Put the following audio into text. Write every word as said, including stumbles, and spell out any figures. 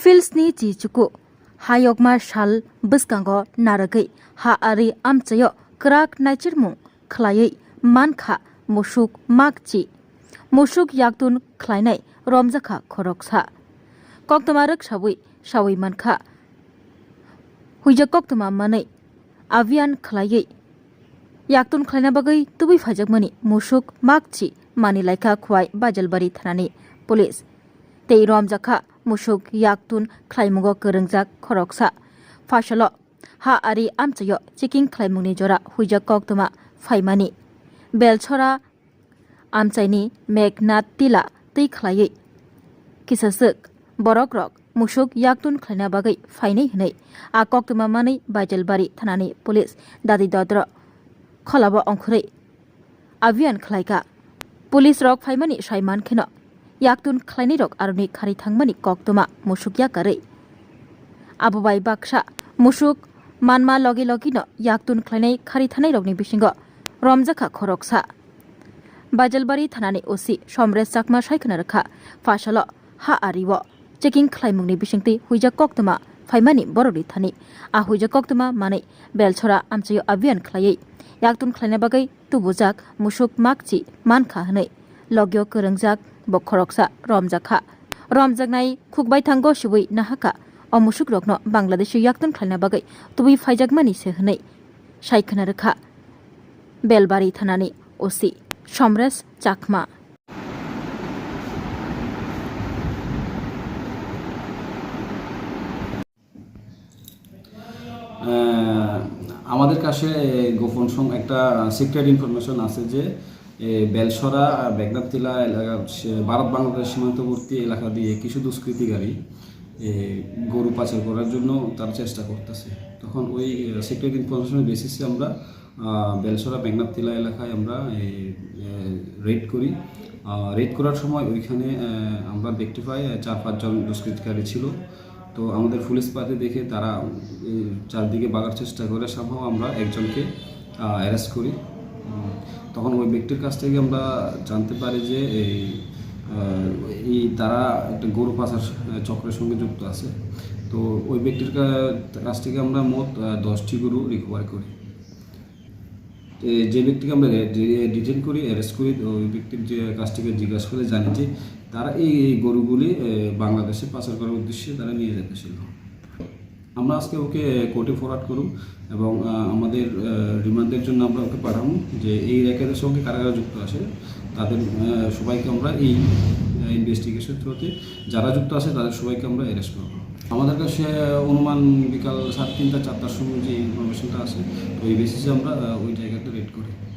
Philsni chi chuku, hayokma sal bwskango narwgwi ha ari amchaio kwrak naichirmung khlaiwi mankha musuk makchi. Musuk yaktun khlainai romjakha khoroksa. Koktwma rwksawi sawi mankha. Huijak koktwma manwi avian khlaiwi yaktun khlaina bagwi tubui phaijakmani musuk makchi mani laikha Khwai Bajalbari thanani police. Tei romjakha musuk yaktun khlaimungo kwrwngjak khoroksa. Phasalo ha ari amchaio checking khlaimungni jora huijak koktwma phaimani. Belchora amchaini Meghnad Tila twi khlaiwi kisaswk borokrok musuk yaktun khlaina bagwi phainai hwnwi a koktwma manwi Bajalbari thanani police dadi dodro kholabo ongkhorwi avian khlaikha. Police rok phaimani sai mankheno yaktun khlainairok aroni khari thangmani koktwma musuk yakarwi. Abo bai baksa musuk manma logi logino yaktun khlainai khari thanairokni bisingo romjakha khoroksa. Bajalbari thanani O C Somres Chakma saikhwna rwkha, phasalo ha ario checking khlaimungni bisingtwi huijak koktwma phaimani borokni thani. A huijak koktwma manwi Belchora amchaio avian khlaiwi yaktun khlaina bagwi tubujak musuk makchi mankha hwnwi logio kwrwngjak bo khoroksa romjakha. Romjaknai khukbai thango sibui nahakha o musukrokno Bangladeshi yaktun khlaina bagwi tubui phaijakmani se hwnwi saikhwna rwkha Belbari thanani O C Somres Chakma. আহ, আমাদের কাছে গোপন সং- একটা secret information আছে যে এ, বেলসরা, আহ, মেঘনাদ টিলা এলাকা, সে ভারত বাংলাদেশ সীমান্তবর্তী এলাকা দিয়ে কিছু দুষ্কৃতিকারী এ, গরু পাচার করার জন্য তারা চেষ্টা করতেছে। তখন ওই সিক্রেট ইনফরমেশনের বেসিসে আমরা আহ, বেলসরা মেঘনাদ টিলা এলাকায় আমরা রেড করি। রেড করার সময় ওইখানে আহ, আমরা দেখতে পাই আহ, চার পাঁচজন দুষ্কৃতিকারী ছিল। তো আমাদের ফুল স্পাতে দেখে তারা এই চারদিকে বাগার চেষ্টা করে, সামহাও আমরা একজনকে অ্যারেস্ট করি। উম, তখন ওই ব্যক্তির কাছ থেকে আমরা জানতে পারি যে এই আহ, এই তারা একটা গরু পাচার আহ, চক্রের সঙ্গে যুক্ত আছে। তো ওই ব্যক্তির কা- কাছ থেকে আমরা মোট আহ, দশটি গরু রিকভার করি। এ, যে ব্যক্তিকে আমরা রে- ডি- ডিটেইন করি, অ্যারেস্ট করি, তো ওই ব্যক্তির যে কাছ থেকে জিজ্ঞাসা করে জানি যে তারা এই এই গরুগুলি এ, বাংলাদেশে পাচার করার উদ্দেশ্যে তারা নিয়ে যাচ্ছিল। আমরা আজকে ওকে কোর্টে ফরওয়ার্ড করুন এবং আহ, আমাদের আহ, রিমান্ডের জন্য আমরা ওকে পাঠাবো যে এই র্যাকেটের সঙ্গে কারা কারা যুক্ত আছে তাদের আহ, সবাইকে আমরা এই ইনভেস্টিগেশন থ্রুতে যারা যুক্ত আছে তাদের সবাইকে আমরা অ্যারেস্ট করবো। আমাদের কাছে অনুমান বিকাল সাড়ে তিনটা চারটার সময় যে ইনফরমেশনটা আছে, তো এই বেসিসে আমরা আহ, ওই জায়গাতে রেড করি।